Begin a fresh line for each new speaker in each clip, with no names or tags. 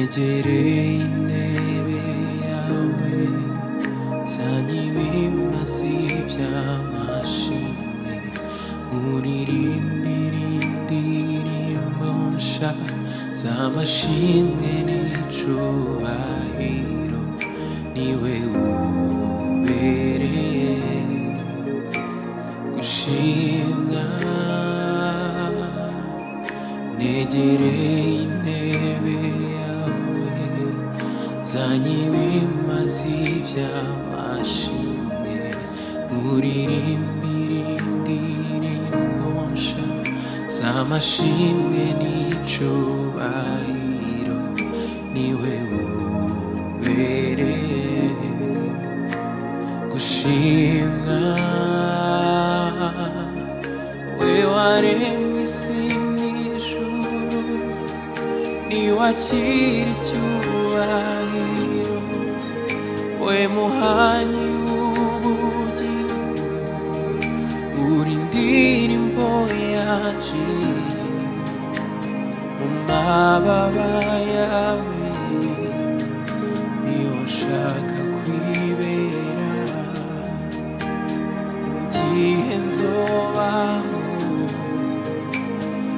Negereye intebe yawe, nzanye ibimazi by'amashimwe, nkuririmbire indirimbo nsha z'amashimwe n'icubahiro, niwe ubereye gushimwa. Negereye intebe yawe, nzanye ibimazi by'amashimwe, nkuririmbire indirimbo nsha z'amashimwe n'icubahiro, niwe ubereye gushimwa. We waremye isi n'ijuru, niwakira icyubahiro, we muhanyi w'ubugingo, uri indirimbo yaje mu mababa yawe, niyo nshaka kwibera mu gihe nzobaho,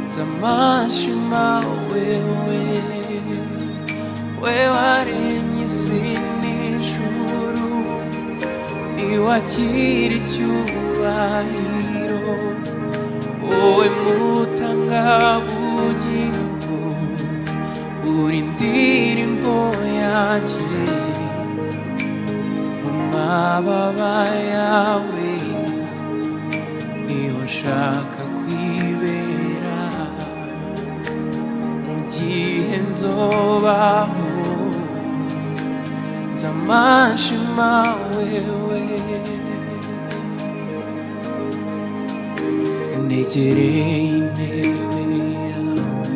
nzamashima wewe, we waremye isi n'ijuru, niwakira icyubahiro, wowe mutangabugingo, uri indirimbo yanjye mu mababa yawe, niyo nshaka kwibera mu gihe nzobaho, nzamashima wewe. Negereye intebe yawe,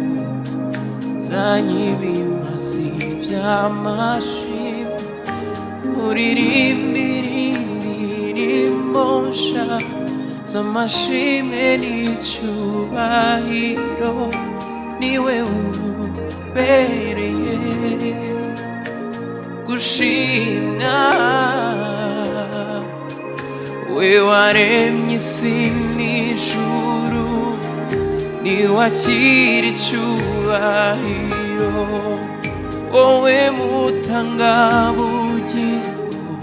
nzanye ibimazi by'amashimwe, uririmbire indirimbo nsha z'amashimwe n'icyubahiro, niwe ubereye gushimwa. We waremye isi n'ijuru, niwakira icyubahiro, wowe mutangabugingo,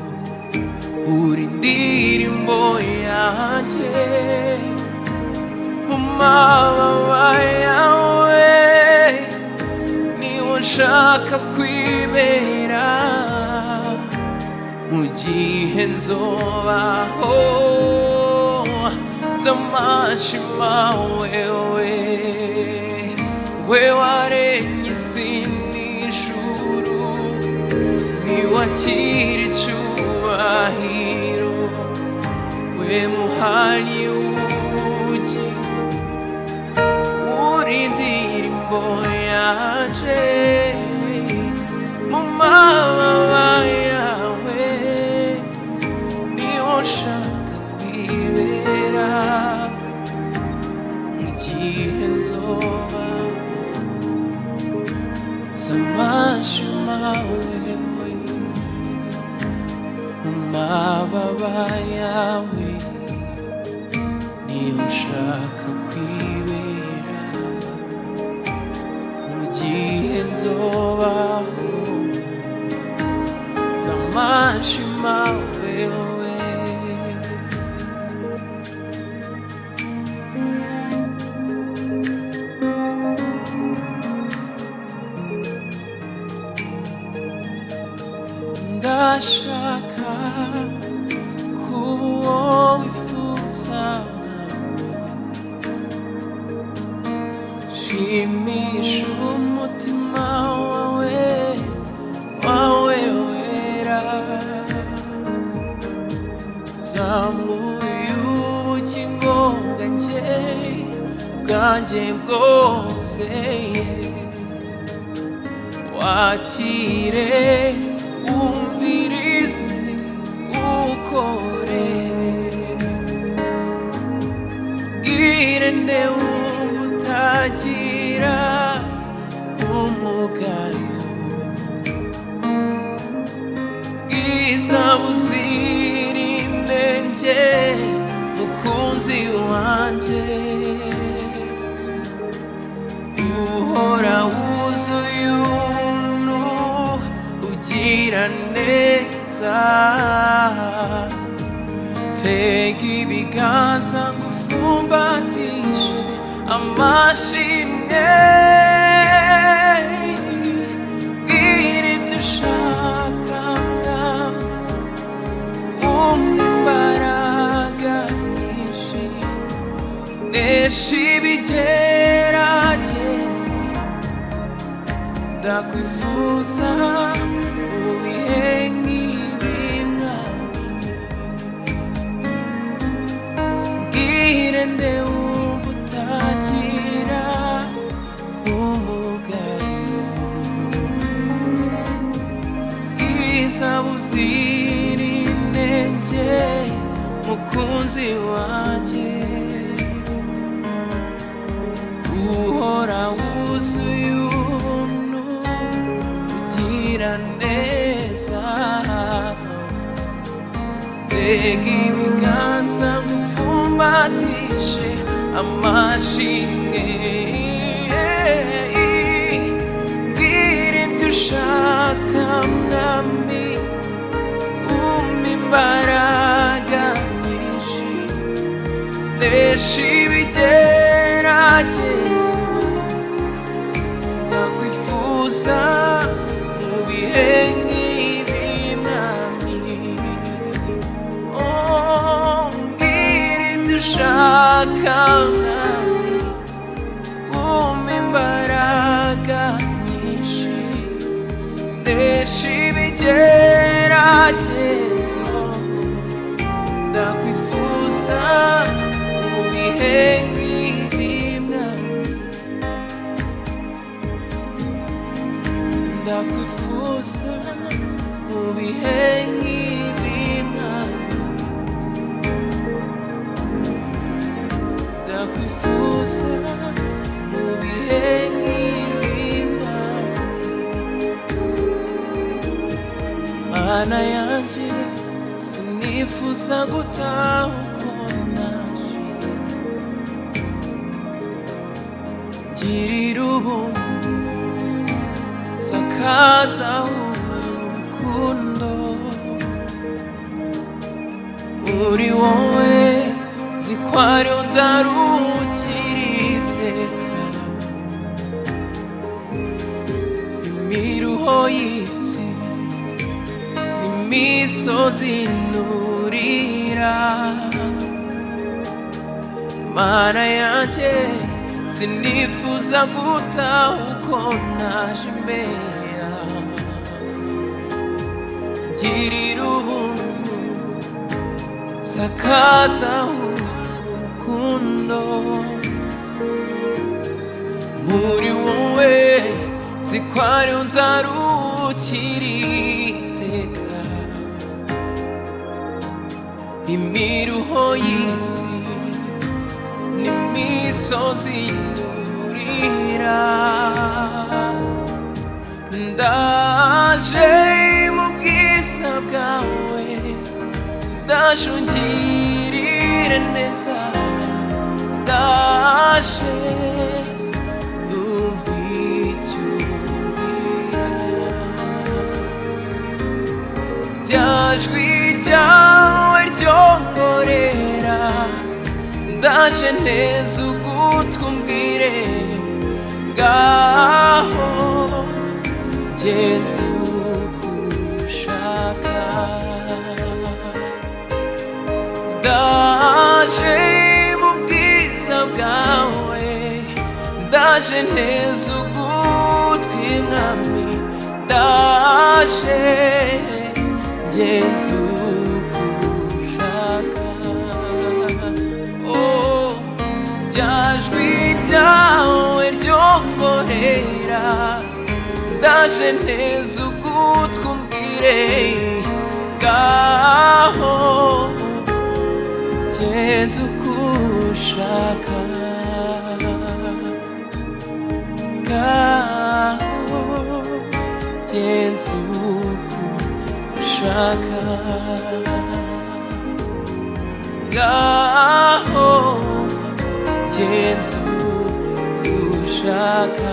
uri indirimbo yanjye mu mababa yawe, niwo nshaka kwibera mu gihe nzobaho, nzamashima wewe, we waremye isi n'ijuru, niwakira icyubahiro, we muhanyi w'ubugingo, uri indirimbo yanje mu mababa yawe, niwo nshaka kwibera mu gihe nzobaho, nzamashima wewe mu mababa yawe, niyo nshaka kwibera mu gihe nzobaho, nzamashima wewe. Ndashaka kuba uwo wifuza mwami, shimisha umutima wawe, wawe wera, zamuye ubugingo bwanjye, bwanjye bwose, wakire wumvirize ukore, bwire nde wumva utagira umugayo. Mukunzi wanje, uhora wuzuye ubuntu, ugira neza. Tega ibiganza ngufumbatishe amashimwe, bwira ibyo ushaka mwami, umpa imbaraga nyinshi, nesha ibigerageza. Ndakwifuza mu bihe nk'ibi mwami, mbwire nde wumva utagira umugayo, bwiza buzira inenge, mukunzi wanjye, uhora wuzuye ubuntu, ugira neza. Tega ibiganza ngufumbatishe amashimwe, mbwira ibyo ushaka mwami, umpa imbaraga nyinshi, nesha ibigeragezo. Ndakwifuza mu bihe nk'ibi mwami, oh, mbwira ibyo ushaka mwami, umpa imbaraga nyinshi, nesha ibigeragezo. Ndakwifuza mu bihe nk'ibi mwami, ndakwifuza mu bihe nk'ibi mwami, ndakwifuza mu bihe nk'ibi mwami. Mana yanjye, sinifuza gutaha uko naje, ngirira ubuntu, sakaza urukundo. Uri wowe nzi ko ariho nzaruhukira iteka, imiruho y'isi n'imisozi nurira. Mana yanjye, sinifuza gutaha uko naje imbere yawe, ngirira ubuntu, sakaza urukundo. Muri wowe nzi ko ariho nzaruhukira iteka, imiruho y'isi n'imisozi nurira. Ndaje mu bwiza bwawe, ndaje ungirire neza, ndaje numva icyo umbwira. Rya jwi ryawe ryongorera, ndaje neza ugutwi umbwire, ngaho genza uko ushaka. Ndaje mu bwiza bwawe, ndaje neza ugutwi mwami, ndaje genza uko ushaka. Oh, rya jwi ryawe ryongorera, ndaje neza ugutwi umbwire, ngaho genza uko ushaka, ngaho genza uko ushaka, ngaho. Genza uko ushaka.